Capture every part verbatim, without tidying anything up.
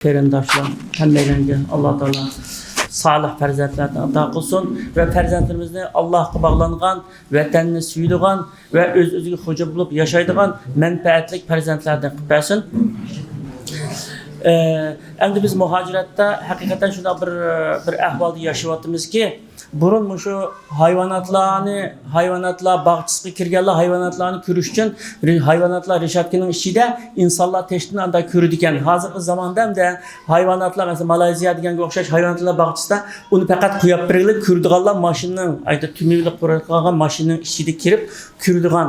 قېرىنداشلار، ھەممەيلەنگە ئاللا تائالا سالىھ پەرزەنتلەرنى ئاتا قىلسۇن ۋە پەرزەنتلىرىمىزنى ئاللاھقا باغلانغان، ۋەتەننى سۆيىدىغان ۋە ئۆز-ئۆزىگە خوجا بولۇپ ياشايدىغان مەنپەئەتلىك پەرزەنتلەردىن قىلىپ بەرسۇن. ئە، ئەمدى بىز مۇھاجىرەتتە ھەقىقەتەن شۇنداق بىر، بىر ئەھۋالدا ياشىۋاتىمىزكى، بۇرۇن مۇشۇ ھايۋاناتلارنى، ھايۋاناتلار باغچىسىغا كىرگەنلەر ھايۋاناتلارنى كۆرۈش ئۈچۈن رې-، ھايۋاناتلار رېشاتكىنىڭ ئىچىدە ئىنسانلار تېشىدىن ئانداق كۆرىدىكەن. ھازىرقى زاماندا ئەمدى ھايۋاناتلار، مەسىلەن، مالايزىيا دېگەنگە ئوخشاش ھايۋاناتلار باغچىسىدا ئۇنى پەقەت قويۇپ بېرىگىلى، كۆرىدىغانلار ماشىنىنىڭ، ئايدا تۈمۈۋېلىق قويۇلغان ماشىنىنىڭ ئىچىدە كىرىپ كۆرىدىغان.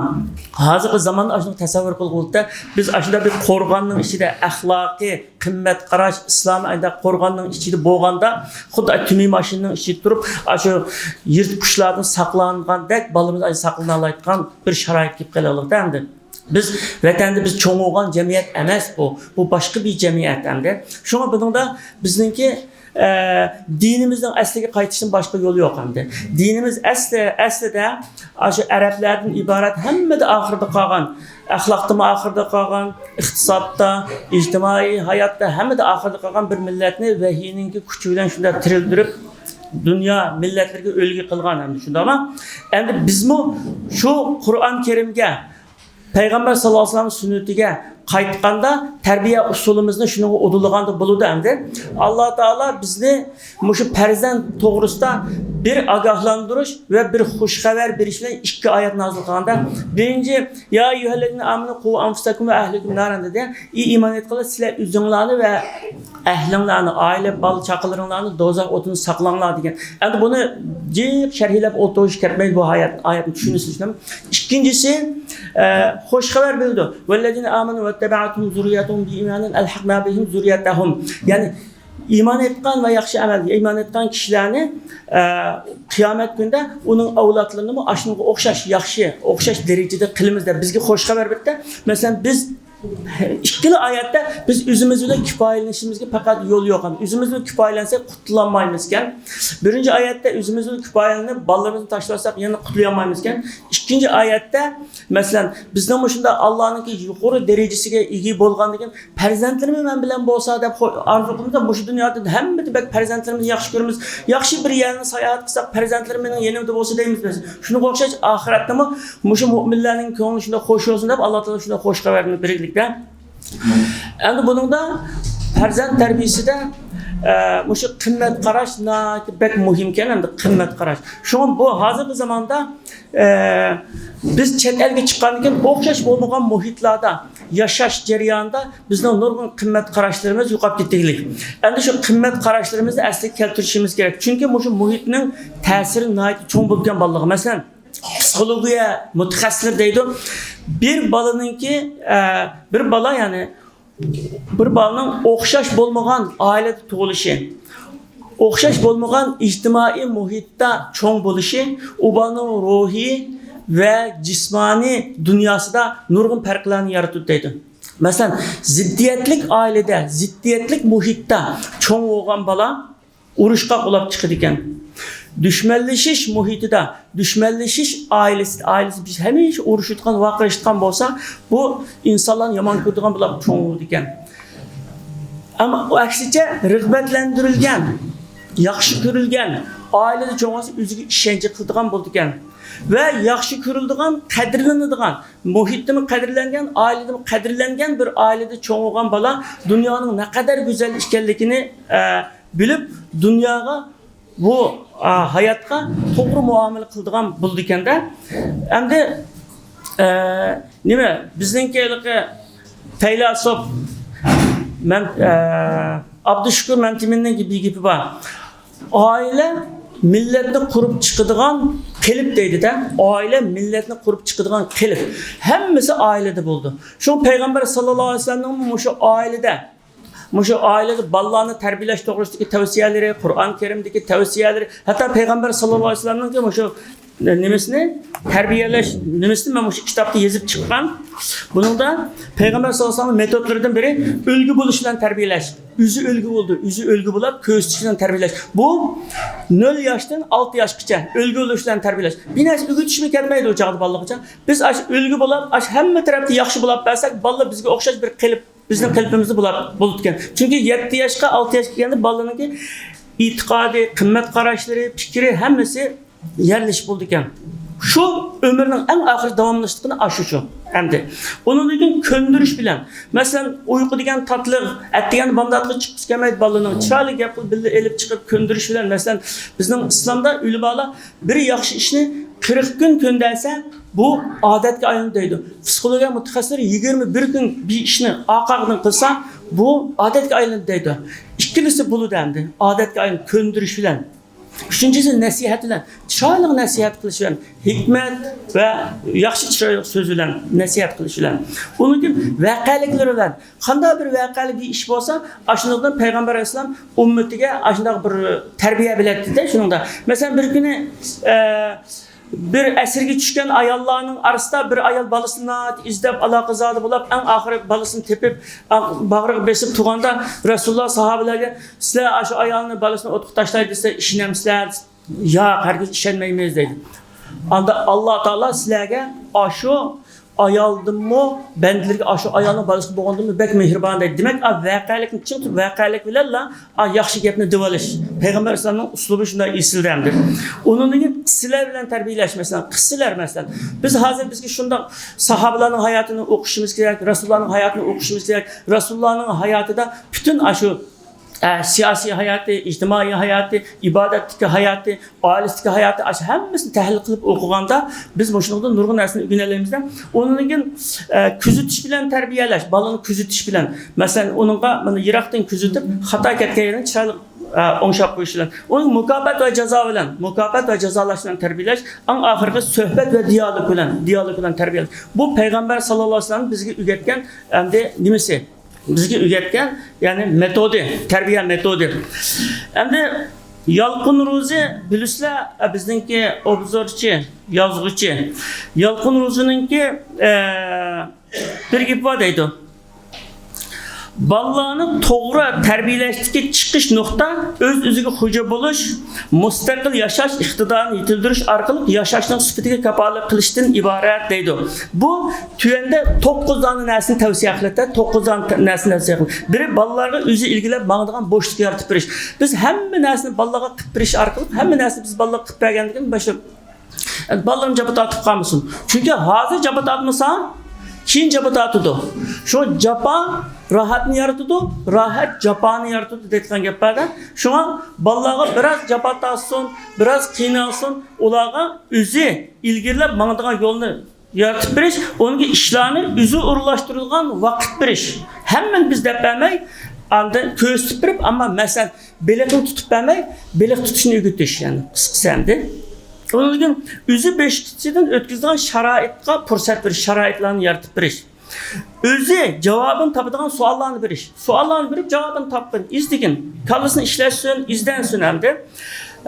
ھازىرقى زاماندا ئاشۇنداق تەسەۋۋۇر قىلغۇلۇقتا، بىز ئاشۇنداق بىر قورغاننىڭ ئىچىدە ئەخلاقىي قىممەت قاراش، ئىسلامىي ئايدا قورغاننىڭ ئىچىدە بولغاندا، خۇددى تۈمى ماشىنىنىڭ ئىچىدە تۇرۇپ، ئاشۇ يىرتقۇچلاردىن ساقلانغاندەك بالىمىز ئاشۇ ساقلىنالايدىغان بىر شارائىت كېلىپ قېلىۋالدى ئەمدى. بىز ۋەتەندە بىز چوڭ بولغان جەمئىيەت ئەمەس بۇ. بۇ باشقا بىر جەمئىيەت ئەمدى. شۇڭا بۇنىڭدا بىزنىڭكى، ئە، دىنىمىزنىڭ ئەسلىگە قايتىشتىن باشقا يول يوق ئەمدى. دىنىمىز ئەسلى، ئەسلىدە ئاشۇ ئەرەبلەردىن ئىبارەت ھەممىدە ئاخىرىدا قالغان، ئەخلاقتىمۇ ئاخىرىدا قالغان، ئىقتىسادتا، ئىجتىمائىي ھاياتتا ھەممىدە ئاخىرىدا قالغان بىر مىللەتنى ۋەھىينىڭكى كۈچى بىلەن شۇنداق تىرىلدۈرۈپ، دۇنيا مىللەتلىرىگە ئۈلگە قىلغان ئەمدى، شۇنداقمۇ؟ ئەمدى بىزمۇ شۇ قۇرئان كەرىمگە، پەيغەمبەر ساللاللاھۇ ئەلەيھى ۋەسەللەم سۈننىتىگە قايتقاندا تەربىيە ئۇسۇلىمىزنى شۇنىڭغا ئۇدۇلىغاندا بولىدۇ ئەمدى. ئاللا تائالا بىزنى مۇشۇ پەرزەنت توغرىسىدا بىر ئاگاھلاندۇرۇش ۋە بىر خۇش خەۋەر بېرىش بىلەن ئىككى ئايەت نازىل قىلغاندا، بىرىنچى، يا ئەييۇھەللەزىنە ئامەنۇ قۇ ئەنفۇسەكۇم ۋە ئەھلىكۇم نارەن دېدى. ئى ئىمان ئېيتقانلار، سىلەر ئۆزۈڭلارنى ۋە ئەھلىڭلارنى، ئائىلە، بالا چاقىلىرىڭلارنى دوزاخ ئوتىدىن ساقلاڭلار دېگەن. ئەمدى بۇنى جىق شەرھلەپ ئولتۇرۇش كەتمەيدۇ بۇ ئايەت، ئايەتنى چۈشىنىسىز شۇنداقمۇ؟ ئىككىنچىسى، ئە، خۇش خەۋەر بىلدۈرىدۇ. ۋەللەزىنە ئامەنۇ ۋەتتەبەئەتھۇم زۇررىيەتۇھۇم بىئىمانىن ئەلھەقنا بىھىم زۇررىيەتەھۇم. يەنى ئىمان ئېيتقان ۋە ياخشى ئەمەل، ئىمان ئېيتقان كىشىلەرنى، ئە، قىيامەت كۈنىدە ئۇنىڭ ئەۋلادلىرىنىمۇ ئاشۇنىڭغا ئوخشاش، ياخشى، ئوخشاش دەرىجىدە قىلىمىز دەپ بىزگە خۇش خەۋەر بېرىدۇ. مەسىلەن، بىز ئىككىلا ئايەتتە بىز ئۆزىمىز بىلەن كۇپايىلىنىشىمىزگە پەقەت يول يوق. ئۆزىمىز بىلەن كۇپايىلەنسەك قۇتۇلالمايمىزكەن. بىرىنچى ئايەتتە ئۆزىمىز بىلەن كۇپايىلىنىپ بالىلىرىمىزنى تاشلىۋەتسەك يەنە قۇتۇلالمايمىزكەن. ئىككىنچى ئايەتتە، مەسىلەن، بىزنىڭ مۇشۇنداق ئاللانىڭكى يۇقىرى دەرىجىسىگە ئىگە بولغاندىكىن پەرزەنتلىرىممۇ مەن بىلەن بولسا دەپ خو-، ئارزۇ قىلىمىز. مۇشۇ دۇنيادا ھەممىدىن بەك پەرزەنتلىرىمىزنى ياخشى كۆرىمىز. ياخشى بىر يەرنى ساياھەت قىلساق پەرزەنتلىرىم مېنىڭ يېنىمدا بولسا دەيمىز بىز. شۇنىڭغا ئوخشاش ئاخىرەتتىمۇ مۇشۇ مۆمىنلەرنىڭ كۆڭلى شۇنداق خوش بولسۇن دەپ ئاللا تائالا شۇنداق خوش خەۋەرنى بېرىگلىكتە. ئەمدى بۇنىڭدا پەرزەنت تەربىيىسىدە، ئە، مۇشۇ قىممەت قاراش ناھايىتى بەك مۇھىمكەن، ئەمدى قىممەت قاراش. شۇڭا بۇ ھازىرقى زاماندا، ئە، بىز چەت ئەلگە چىققاندىن كېيىن ئوخشاش بولمىغان مۇھىتلاردا ياشاش جەريانىدا بىزنىڭ نۇرغۇن قىممەت قاراشلىرىمىز يوقاپ كېتىگلىك. ئەمدى شۇ قىممەت قاراشلىرىمىزنى ئەسلىگە كەلتۈرۈشىمىز كېرەك. چۈنكى مۇشۇ مۇھىتنىڭ تەسىرى ناھايىتى چوڭ بولىدىكەن بالىلارغا. مەسىلەن، پسىخولوگىيە مۇتەخەسسىسلىرى دەيدۇ، بىر بالىنىڭكى، ئە، بىر بالا، يەنى بىر بالىنىڭ ئوخشاش بولمىغان ئائىلىدە تۇغۇلۇشى، ئوخشاش بولمىغان ئىجتىمائىي مۇھىتتا چوڭ بولۇشى ئۇ بالىنىڭ روھىي ۋە جىسمانىي دۇنياسىدا نۇرغۇن پەرقلەرنى يارىتىدۇ دەيدۇ. مەسىلەن، زىددىيەتلىك ئائىلىدە، زىددىيەتلىك مۇھىتتا چوڭ بولغان بالا ئۇرۇشقا ئۇلاپ چىقىدىكەن. دۈشمەنلىشىش مۇھىتىدا، دۈشمەنلىشىش ئائىلىسى، ئائىلىسى بىز ھەمىشە ئۇرۇشىدىغان، ۋارقىرىشىدىغان بولسا، بۇ ئىنسانلارنى يامان كۆرىدىغان بولۇپ چوڭ بولىدىكەن. ئەمما ئۇ ئەكسىچە رىغبەتلەندۈرۈلگەن، ياخشى كۆرۈلگەن، ئائىلىدە چوڭ بولسا ئۆزىگە ئىشەنچ قىلىدىغان بولىدىكەن. ۋە ياخشى كۆرۈلىدىغان، قەدىرلىنىدىغان، مۇھىتتىمۇ قەدىرلەنگەن، ئائىلىدىمۇ قەدىرلەنگەن بىر ئائىلىدە چوڭ بولغان بالا دۇنيانىڭ نەقەدەر گۈزەل ئىكەنلىكىنى، ئە، بىلىپ، دۇنياغا، بۇ، ئا، ھاياتقا توغرا مۇئامىلە قىلىدىغان بولىدىكەن-دە. ئەمدى، ئە، نېمە، بىزنىڭكى ھېلىقى پەيلاسوپ مەن-، ئە، ئابدۇشۈكۈر مەمتىمىننىڭ بىر گېپى بار. ئائىلە مىللەتنى قۇرۇپ چىقىدىغان قېلىپ دەيدۇ-دە. ئائىلە مىللەتنى قۇرۇپ چىقىدىغان قېلىپ. ھەممىسى ئائىلىدە بولىدۇ. شۇڭا پەيغەمبەر ساللاللاھۇ ئەلەيھى ۋەسەللەمنىڭمۇ مۇشۇ ئائىلىدە مۇشۇ ئائىلىدە بالىلارنى تەربىيەلەش توغرىسىدىكى تەۋسىيەلىرى، قۇرئان كەرىمدىكى تەۋسىيەلىرى، ھەتتا پەيغەمبەر ساللاللاھۇ ئەلەيھى ۋەسەللەمنىڭكى مۇشۇ نېمىسىنى، تەربىيەلەش نېمىسىنى مەن مۇشۇ كىتابتا يېزىپ چىققان. بۇنىڭدا پەيغەمبەر ساللاللاھۇ ئەلەيھى ۋەسەللەم مېتودلىرىدىن بىرى ئۈلگە بولۇش بىلەن تەربىيەلەش. ئۆزى ئۈلگە بولىدۇ، ئۆزى ئۈلگە بولۇپ كۆرسىتىش بىلەن تەربىيەلەش. بۇ نۆل ياشتىن ئالتە ياشقىچە ئۈلگە بولۇش بىلەن تەربىيەلەش. بىر نەرسە ئۆگىتىشمۇ كەتمەيدۇ ئۇ چاغدا بالىلارغا. بىز ئاشۇ ئۈلگە بولۇپ، ئاشۇ ھەممە تەرەپتە ياخشى بولۇپ بەرسەك، بالىلار بىزگە ئوخشاش بىر قېلىپ بىزنىڭ قېلىپىمىزدا بولار، بولىدىكەن. چۈنكى يەتتە ياشقا، ئالتە ياشقا كەلگەندە بالىنىڭكى ئېتىقادى، قىممەت قاراشلىرى، پىكرى ھەممىسى يەرلىشىپ بولىدىكەن. شۇ ئۆمرىنىڭ ئەڭ ئاخىرى داۋاملىشىدىغىنى ئاشۇ شۇ ئەمدى. ئۇنىڭدىن كېيىن كۆندۈرۈش بىلەن، مەسىلەن، ئۇيقۇ دېگەن تاتلىق، ئەتىگەندە بامداتقا چىققۇسى كەلمەيدۇ بالىنىڭ. چىرايلىق گەپ قىلىپ بىللە ئېلىپ چىقىپ كۆندۈرۈش بىلەن، مەسىلەن، بىزنىڭ ئىسلامدا ئۆلىمالار بىر ياخشى ئىشنى قىرىق كۈن كۆندەرسە، بۇ ئادەتكە ئايلىنىدۇ دەيدۇ. پسىخولوگىيە مۇتەخەسسىسلىرى يىگىرمە بىر كۈن بىر ئىشنى ئارقا-ئارقىدىن قىلسا، بۇ ئادەتكە ئايلىنىدۇ دەيدۇ. ئىككىلىسى بولىدۇ ئەمدى. ئادەتكە ئايلىنىپ كۆندۈرۈش بىلەن. ئۈچىنچىسى نەسىھەت بىلەن، چىرايلىق نەسىھەت قىلىش بىلەن، ھېكمەت ۋە ياخشى چىرايلىق سۆز بىلەن نەسىھەت قىلىش بىلەن. ئۇنىڭدىن كېيىن ۋەقەلىكلىرى بىلەن، قانداق بىر ۋەقەلىك بىر ئىش بولسا، ئاشۇنىڭدىن پەيغەمبەر ئەلەيھىسسالام ئۈممىتىگە ئاشۇنداق بىر تەربىيە بېرەتتى-دە شۇنىڭدا. مەسىلەن، بىر كۈنى، ئە، بىر ئەسىرگە چۈشكەن ئاياللارنىڭ ئارىسىدا بىر ئايال بالىسىنى ناھايىتى ئىزدەپ، ئالاقە زادى بولاپ، ئەڭ ئاخىرى بالىسىنى تېپىپ، ئا-، باغرىغا بېسىپ تۇرغاندا، رەسۇلۇللا ساھابىلەرگە، «سىلەر ئاشۇ ئايالنى، بالىسىنى ئوتقا تاشلاي دېسە، ئىشىنەمسىلەر؟» «ياق، ھەرگىز ئىشەنمەيمىز» دەيدۇ. ئاندا ئاللا تائالا سىلەرگە ئاشۇ ئايالدىنمۇ، بەندىلىرىگە ئاشۇ ئايالنىڭ بالىسىغا بولغاندىنمۇ بەك مېھرىبان دەيدۇ. دېمەك، ئا، ۋەقەلىكنى چىڭ تۇتۇپ، ۋەقەلىك بىلەنلا، ئا، ياخشى گەپنى دېۋالىش. پەيغەمبەر ئەلەيھىسسالامنىڭ ئۇسلۇبى شۇنداق ئېسىل ئەمدى. ئۇنىڭدىن كېيىن قىسسىلەر بىلەن تەربىيەلەش، مەسىلەن، قىسسىلەر، مەسىلەن، بىز ھازىر بىزگە شۇنداق ساھابىلارنىڭ ھاياتىنى ئوقۇشىمىز كېرەك، رەسۇلۇللانىڭ ھاياتىنى ئوقۇشىمىز كېرەك. رەسۇلۇللانىڭ ھاياتىدا پۈتۈن ئاشۇ ئە، سىياسىي ھاياتى، ئىجتىمائىي ھاياتى، ئىبادەتتىكى ھاياتى، ئائىلىسىدىكى ھاياتى، ئاشۇ ھەممىسىنى تەھلىل قىلىپ ئوقۇغاندا، بىز مۇشۇنىڭدىن نۇرغۇن نەرسىنى ئۆگىنەلەيمىز-دە. ئۇنىڭدىن كېيىن، ئە، كۆزىتىش بىلەن تەربىيەلەش، بالىنى كۆزىتىش بىلەن. مەسىلەن، ئۇنىڭغا مانا يىراقتىن كۆزىتىپ، خاتا كەتكەن يېرىنى چىرايلىق، ئە، ئوڭشاپ قويۇش بىلەن. ئۇنى مۇكاپات ۋە جازا بىلەن، مۇكاپات ۋە جازالاش بىلەن تەربىيەلەش. ئەڭ ئاخىرقى سۆھبەت ۋە دىيالوگ بىلەن، دىيالوگ بىلەن تەربىيەلەش. بۇ پەيغەمبەر ساللاللاھۇ ئەلەيھى ۋەسەللەم بىزگە ئۆگەتكەن ئەمدى نېمىسى؟ بىزگە ئۆگەتكەن، يەنى مېتودى، تەربىيە مېتودى. ئەمدى يالقۇن روزى بىلىسىلەر، بىزنىڭكى ئوبزورچى، يازغۇچى. يالقۇن روزىنىڭكى، ئە، بىر گېپى بار دەيدۇ. بالىلارنى توغرا تەربىيەلەشتىكى چىقىش نۇقتا ئۆز-ئۆزىگە خوجا بولۇش، مۇستەقىل ياشاش ئىقتىدارىنى يېتىلدۈرۈش ئارقىلىق ياشاشنىڭ سۈپىتىگە كاپالەتلىك قىلىشتىن ئىبارەت دەيدۇ. بۇ تۆۋەندە توققۇز دانە نەرسىنى تەۋسىيە قىلىدۇ. توققۇز دانە نەرسىنى تەۋسىيە قىلىدۇ. بىرى، بالىلارغا ئۆزى ئىلگىرىلەپ ماڭىدىغان بوشلۇق يارىتىپ بېرىش. بىز ھەممە نەرسىنى بالىلارغا قىلىپ بېرىش ئارقىلىق، ھەممە نەرسىنى بىز بالىلارغا قىلىپ بەرگەندىن كېيىن باشلاپ، بالىلىرىم جاپا تارتىپ قالمىسۇن. چۈنكى ھازىر جاپا تارتمىسا، كېيىن جاپا تارتىدۇ. شۇ جاپا راھەتنى يارىتىدۇ، راھەت جاپانى يارىتىدۇ دەيدىغان گەپ بار-دە. شۇڭا بالىلارغا بىراز جاپا تارتسۇن، بىراز قىينالسۇن، ئۇلارغا ئۆزى ئىلگىرىلەپ ماڭىدىغان يولنى يارىتىپ بېرىش، ئۇنىڭغا ئىشلارنى ئۆزى ئورۇنلاشتۇرىدىغان ۋاقىت بېرىش. ھەممىنى بىز دەپ بەرمەي، ئاندىن كۆرسىتىپ بېرىپ، ئەمما مەسىلەن، بېلىقنى تۇتۇپ بەرمەي، بېلىق تۇتۇشنى ئۆگىتىش، يەنى قىسقىسى ئەمدى. ئۇنىڭدىن كېيىن ئۆزى بېشىدىن ئۆتكۈزىدىغان شارائىتقا پۇرسەت بېرىش، شارائىتلارنى يارىتىپ بېرىش. ئۆزى جاۋابىنى تاپىدىغان سوئاللارنى بېرىش. سوئاللارنى بېرىپ، جاۋابىنى تاپقىن، ئىزدىگىن. كاللىسىنى ئىشلەتسۇن، ئىزدەنسۇن ئەمدى.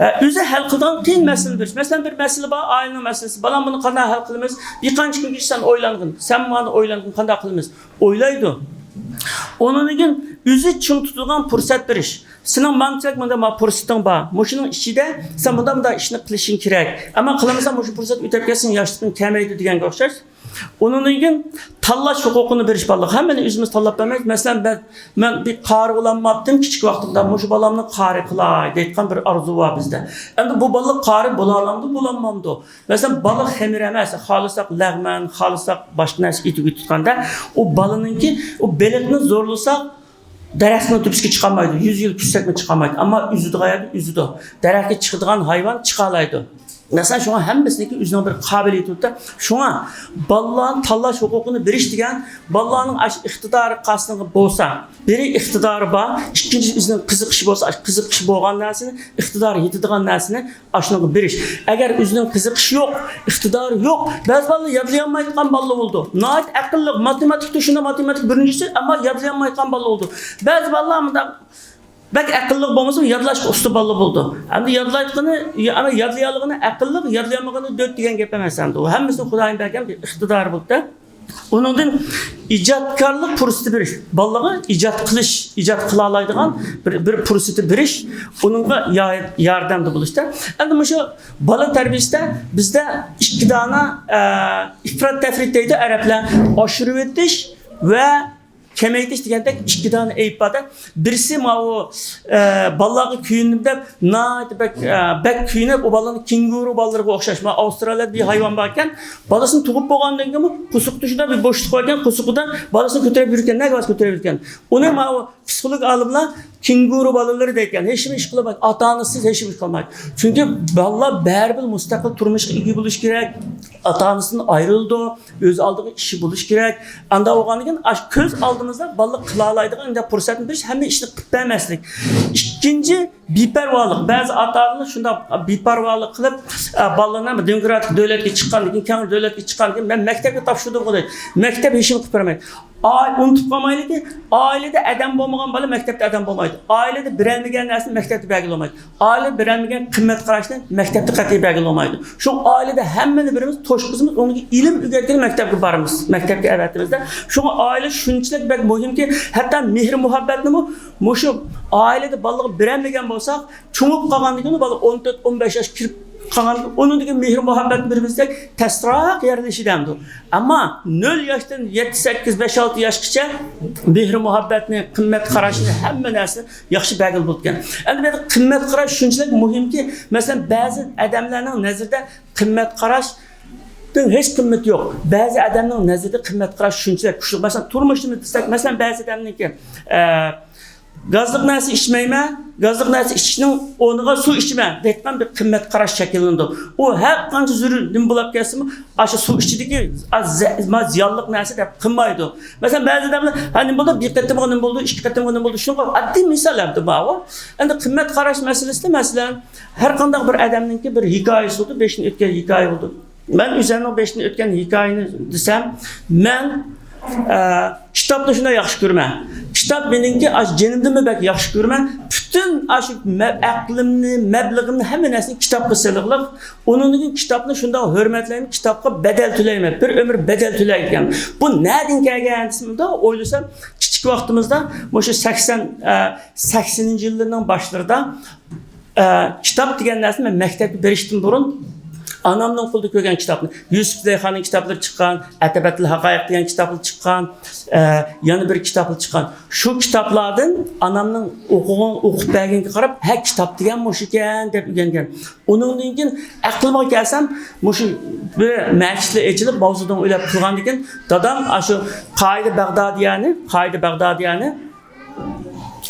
ئە، ئۆزى ھەل قىلىدىغان قىيىن مەسىلىنى بېرىش. مەسىلەن، بىر مەسىلە بار، ئائىلىنىڭ مەسىلىسى. بالام، بۇنى قانداق ھەل قىلىمىز؟ بىر قانچە كۈنگىچە سەن ئويلانغىن. سەن مانا ئويلانغىن، قانداق قىلىمىز؟ ئويلايدۇ. ئۇنىڭدىن كېيىن ئۆزى چىڭ تۇتىدىغان پۇرسەت بېرىش. سېنىڭ مانچىلىك مۇنداق ما پۇرسىتىڭ بار. مۇشۇنىڭ ئىچىدە سەن مۇنداق، مۇنداق ئىشنى قىلىشىڭ كېرەك. ئەمما قىلمىساڭ، مۇشۇ پۇرسەت ئۆتۈپ كەتسە، سېنىڭ ياشلىقىڭ كەلمەيدۇ دېگەنگە ئوخشاش. ئۇنىڭدىن كېيىن تاللاش ھوقۇقىنى بېرىش بالىلارغا. ھەممىنى ئۆزىمىز تاللاپ بەرمەيمىز. مەسىلەن، مەن، مەن بىر قارى بولالماپتىم كىچىك ۋاقتىمدا. مۇشۇ بالامنى قارى قىلاي دەيدىغان بىر ئارزۇ بار بىزدە. ئەمدى بۇ بالا قارى بولالامدۇ، بولالمامدۇ؟ مەسىلەن، بالا خېمىر ئەمەس، خالىساق لەغمەن، خالىساق باشقا نەرسە ئېتىپ ئۆتىدىغاندا، ئۇ بالىنىڭكى، ئۇ بېلىقنى زورلىساق، دەرەخنىڭ تۆپىسىگە چىقالمايدۇ، يۈز يىل كۈتسەكمۇ چىقالمايدۇ، ئەمما ئۈزىدىغان يەردە ئۈزىدۇ. دەرەخكە چىقىدىغان ھايۋان چىقالايدۇ. مەسىلەن، شۇڭا ھەممىسىنىڭكى ئۆزىنىڭ بىر قابىلىيىتى بولىدۇ. شۇڭا بالىلارنى تاللاش ھوقۇقىنى بېرىش دېگەن، بالىلارنىڭ ئاشۇ ئىقتىدارى قايسىنىڭ بولسا، بىرى ئىقتىدارى بار، ئىككىنچىسى ئۆزىنىڭ قىزىقىشى بولسا، ئاشۇ قىزىقىشى بولغان نەرسىنى، ئىقتىدارى يېتىدىغان نەرسىنى ئاشۇنىڭغا بېرىش. ئەگەر ئۆزىنىڭ قىزىقىشى يوق، ئىقتىدارى يوق، بەزى بالىلار يادلىيالمايدىغان بالىلار بولىدۇ. ناھايىتى ئەقىللىق، ماتېماتىكا تۆشۈنە، ماتېماتىكا بىرىنچىسى، ئەمما يادلىيالمايدىغان بالىلار بولىدۇ. بەزى بالىلار مۇنداق بەك ئەقىللىق بولمىسا، يادلاشقا ئۇستا بالىلار بولىدۇ. ئەمدى يادلايدىغىنى، ئەمما يادلىيالىغىنى ئەقىللىق، يادلىيالمىغىنى دۆت دېگەن گەپ ئەمەس ئەمدى. ئۇ ھەممىسىنى خۇدايىم بەرگەن بىر ئىقتىدارى بولىدۇ. ئۇنىڭدىن ئىجادكارلىق پۇرسىتى بېرىش. بالىلارغا ئىجاد قىلىش، ئىجاد قىلالايدىغان بىر، بىر پۇرسىتى بېرىش، ئۇنىڭغا يا-، ياردەمدە بولۇشتا. ئەمدى مۇشۇ بالا تەربىيەسىدە بىزدە ئىككى دانە، ئە، ئىپرات تەفرىت دەيدۇ ئەرەبلەر. ئاشۇرۇۋېتىش ۋە كېمەيتىش دېگەندەك ئىككى دانە ئەيىب بار-دە. بىرسى ماۋۇ، ئە، بالىلارغا كۆيۈندۈم دەپ، ناھايىتى بەك، ئە، بەك كۆيۈنۈپ، ئۇ بالىنى كېڭگۇرۇ بالىلىرىغا ئوخشاش. ما ئاۋسترالىيەدە بىر ھايۋان باركەن، بالىسىنى تۇغۇپ بولغاندىن كېيىنمۇ قورسىقىدا شۇنداق بىر بوشلۇق باركەن، قورسىقىدا بالىسىنى كۆتۈرۈپ يۈرگەن، نەگە بارسا كۆتۈرۈپ يۈرگەن. ئۇنى ماۋۇ پسىخولوگ ئالىملار كېڭگۇرۇ بالىلىرى دەيدىكەن، ھېچنېمە ئىش قىلالمايدۇ، ئاتا-ئانىسىز ھېچنېمە ئىش قىلالمايدۇ. چۈنكى بالىلار بەرىبىر مۇستەقىل تۇرمۇشقا ئىگە بولۇشى كېرەك، ئاتا-ئانىسىدىن ئايرىلىدۇ، ئۆز ئالدىغا ئىشى بولۇشى كېرەك. ئانداق بولغاندىن كېيىن ئاشۇ كۆز ئالدىمىزدا بالىلار قىلالايدىغان ئۇنداق پۇرسەتنى بېرىش، ھەممە ئىشنى قىلىپ بەرمەسلىك. ئىككىنچى، بىپەرۋالىق. بەزى ئاتا-ئانىلار شۇنداق بىپەرۋالىق قىلىپ، ئە، بالىلىرىنى دېموكراتىك دۆلەتكە چىققاندىن كېيىن، كەڭ دۆلەتكە چىققاندىن كېيىن، مەن مەكتەپكە تاپشۇردۇم دەيدۇ. مەكتەپ ھېچنېمە قىلىپ بەرمەيدۇ. ئا-، ئۇنتۇپ قالمايلىكى، ئائىلىدە ئادەم بولمىغان بالا مەكتەپتە ئادەم بولمايدۇ. ئائىلىدە بېرەلمىگەن نەرسىنى مەكتەپتە بەرگىلى بولمايدۇ. ئائىلە بېرەلمىگەن قىممەت قاراشنى مەكتەپتە قەتئىي بەرگىلى بولمايدۇ. شۇڭا ئائىلىدە ھەممىنى بىرىمىز، توشقۇزىمىز، ئۇنىڭ ئىلىم ئۆگەتكىلى مەكتەپكە بارىمىز، مەكتەپكە ئەۋەتىمىزدە. شۇڭا ئائىلە شۇنچىلىك بەك مۇھىمكى، ھەتتا مېھىر-مۇھەببەتنىمۇ مۇشۇ ئائىلىدە بالىلارغا بېرەلمىگەن بولساق، چوڭىيىپ قالغاندىن كېيىن، بالا ئون تۆت، ئون بەش ياش كىرىپ قالغاندىن كېيىن، ئۇنىڭدىكى مېھىر-مۇھەببەتنى بىر-بىرىمىزدەك تەسراق يەرلىشىدەمدۇ. ئەمما نۆل ياشتىن يەتتە، سەككىز، بەش، ئالتە ياشقىچە مېھىر-مۇھەببەتنى، قىممەت قاراشنى، ھەممە نەرسىنى ياخشى بەرگىلى بولىدىكەن. ئەمدى بۇ قىممەت قاراش شۇنچىلىك مۇھىمكى، مەسىلەن، بەزى ئادەملەرنىڭ نەزىرىدە قىممەت قاراشنىڭ ھېچ قىممىتى يوق. بەزى ئادەمنىڭ نەزىرىدە قىممەت قاراش شۇنچىلىك كۈچلۈك. مەسىلەن، تۇرمۇشنى دېسەك، مەسىلەن، بەزى ئادەمنىڭكى، ئە، گازلىق نەرسە ئىچمەيمەن، گازلىق نەرسە ئىچىشنىڭ ئورنىغا سۇ ئىچىمەن دەيدىغان بىر قىممەت قاراش شەكىللىنىدۇ. ئۇ ھەر قانچە زۆرۈر نېمە بولاپ كەتسىمۇ، ئاشۇ سۇ ئىچىدىكى ئاز زە-، ما زىيانلىق نەرسە دەپ قىلمايدۇ. مەسىلەن، بەزى ئادەملەر، ھە، نېمە بولدى، بىر قېتىمغا نېمە بولدى، ئىككى قېتىمغا نېمە بولدى، شۇنىڭغا ئاددىي مىسال ئەمدى ماۋۇ. ئەمدى قىممەت قاراش مەسىلىسىدە، مەسىلەن، ھەر قانداق بىر ئادەمنىڭكى بىر ھېكايىسى بولىدۇ، بېشىدىن ئۆتكەن ھېكايە بولىدۇ. مەن ئۆزۈمنىڭ بېشىدىن ئۆتكەن ھېكايىنى دېسەم، مەن، ئە، كىتابنى شۇنداق ياخشى كۆرىمەن. كىتاب مېنىڭكى ئاشۇ جېنىمدىنمۇ بەك ياخشى كۆرىمەن. پۈتۈن ئاشۇ مە-، ئەقلىمنى، مەبلىغىمنى، ھەممە نەرسىنى كىتابقا سېلىغلىق. ئۇنىڭدىن كېيىن كىتابنى شۇنداق ھۆرمەتلەيمەن، كىتابقا بەدەل تۆلەيمەن. بىر ئۆمۈر بەدەل تۆلەيدىكەن. بۇ نەدىن كەلگەن دېسەم، ئويلىسام، كىچىك ۋاقتىمىزدا مۇشۇ سەكسەن، ئە، سەكسىنىنچى يىللىرىنىڭ باشلىرىدا ئە، كىتاب دېگەن نەرسىنى مەن مەكتەپكە بېرىشتىن بۇرۇن ئانامنىڭ قولىدا كۆرگەن كىتابنى، يۈسۈپ زۇلەيخانىڭ كىتابلىرى چىققان، ئەتەبەتۇل ھەقايىق دېگەن كىتابلىرى چىققان، ئە، يەنە بىر كىتابلار چىققان. شۇ كىتابلاردىن ئانامنىڭ ئوقۇغان، ئوقۇپ بەرگىنىگە قاراپ، ھە، كىتاب دېگەن مۇشۇ ئىكەن دەپ ئۆگەنگەن. ئۇنىڭدىن كېيىن ئەقلىمگە كەلسەم، مۇشۇ بىر مەسچىتلەر ئېچىلىپ، ماۋزۇدۇڭ ئۆيلەپ قىلغاندىن كېيىن، دادام ئاشۇ قائىدە بەغدادىيەنى، قائىدە بەغدادىيەنى،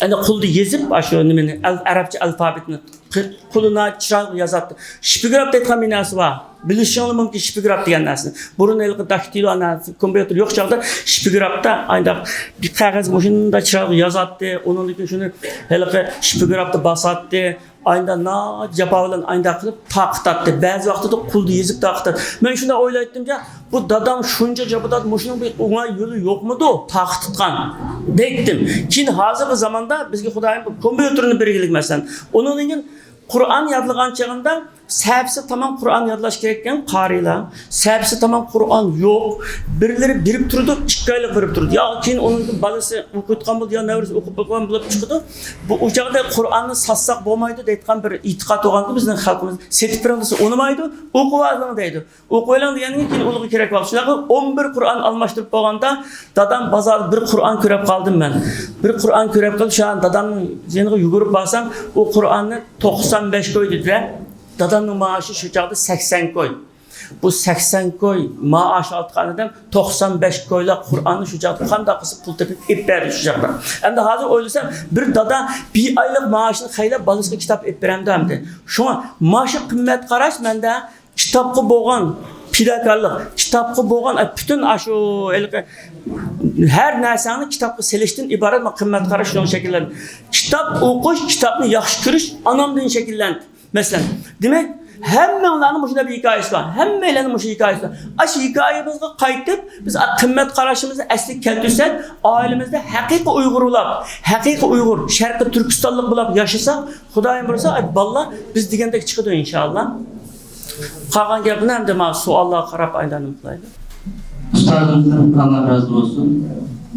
ئەنە قولدا يېزىپ، ئاشۇ نېمىنى، ئەل-، ئەرەبچە ئەلفابېتنى قولىنا چىرايلىق يازاتتى. شىپىگراف دەيدىغان بىر نەرسە بار. بىلىشىڭلار مۇمكىن شىپىگراف دېگەن نەرسىنى. بۇرۇن ھېلىقى داكتىلو نەرسە، كومپيۇتېر يوق چاغدا شىپىگرافتا ئانداق بىر قەغەز مۇشۇنداق چىرايلىق يازاتتى. ئۇنىڭدىن كېيىن شۇنى ھېلىقى شىپىگرافتا باساتتى. ئاينىدا ناھايىتى جاپا بىلەن ئاينىدا قىلىپ تارقىتاتتى. بەزى ۋاقتىدا قولدا يېزىپ تارقىتاتتى. مەن شۇنداق ئويلايتتىمجۇ، بۇ دادام شۇنچە جاپا تارتىپ، مۇشۇنىڭ بىر ئوڭاي يولى يوقمىدۇ تارقىتىدىغان دەيتتىم. كېيىن ھازىرقى زاماندا بىزگە خۇدايىم بۇ كومپيۇتېرنى بەرگىلىك مەسىلەن. ئۇنىڭدىن كېيىن قۇرئان يادلىغان چېغىمدا سەپىسى تامام قۇرئان يادلاش كېرەككەن قارىيلار. سەپىسى تامام قۇرئان يوق. بىرلىرى بېرىپ تۇرىدۇ، ئىككى ئايلىق بېرىپ تۇرىدۇ. يا كېيىن ئۇنىڭ بالىسى ئوقۇيدىغان بولىدۇ، يا نەۋرىسى ئوقۇپ بولغان بولۇپ چىقىدۇ. بۇ، ئۇ چاغدا قۇرئاننى ساتساق بولمايدۇ دەيدىغان بىر ئېتىقاد بولغانغۇ بىزنىڭ خەلقىمىز. سېتىپ بېرىڭ دېسە ئۇنىمايدۇ، ئوقۇۋالىڭ دەيدۇ. ئوقۇۋېلىڭ دېگەندىن كېيىن ئۇلارغا كېرەك ۋاقىت. شۇنداق قىلىپ ئون بىر قۇرئان ئالماشتۇرۇپ بولغاندا دادام بازاردا بىر قۇرئان كۆرۈپ قالدىم مەن. بىر قۇرئان كۆرۈپ قېلىپ شۇ دادامنىڭ يېنىغا يۈگۈرۈپ بارسام ئۇ قۇرئاننى توقسان بەش كوي دېدى. دادامنىڭ مائاشى شۇ چاغدا سەكسەن كوي. بۇ سەكسەن كوي مائاش ئالىدىغان ئادەم توقسان بەش كويلا قۇرئاننى شۇ چاغدا قانداق قىلسا پۇل تېپىپ ئېلىپ بەردى شۇ چاغدا. ئەمدى ھازىر ئويلىسام، بىر دادا بىر ئايلىق مائاشىنى خەجلەپ بالىسىغا كىتاب ئېلىپ بېرەمدۇ ئەمدى؟ شۇڭا مانا شۇ قىممەت قاراش مەندە كىتابقا بولغان پىداكارلىق، كىتابقا بولغان، ئە، پۈتۈن ئاشۇ ھېلىقى ھەر نەرسەڭنى كىتابقا سېلىشتىن ئىبارەت مانا قىممەت قاراش شۇنىڭ شەكىللەندى. كىتاب ئوقۇش، كىتابنى ياخشى كۆرۈش ئانامدىن شەكىللەندى. مەسىلەن، دېمەك، ھەممەڭلارنىڭ مۇشۇنداق بىر ھېكايىسى بار. ھەممەيلەننىڭ مۇشۇ ھېكايىسى بار. ئاشۇ ھېكايىمىزگە قايتىپ، بىز قىممەت قارىشىمىزنى ئەسلىگە كەلتۈرسەك، ئائىلىمىزدە ھەقىقىي ئۇيغۇر بولاپ، ھەقىقىي ئۇيغۇر، شەرقىي تۈركىستانلىق بولاپ ياشىساق، خۇدايىم بۇيرۇسا، ئاي، بالىلار بىز دېگەندەك چىقىدۇ، ئىنشائاللا. قالغان گەپنى ئەمدى مانا سوئاللارغا قاراپ ئايلاندۇرۇپ قىلايلى. ئۇستازىمىزدىن ئاللا رازى بولسۇن.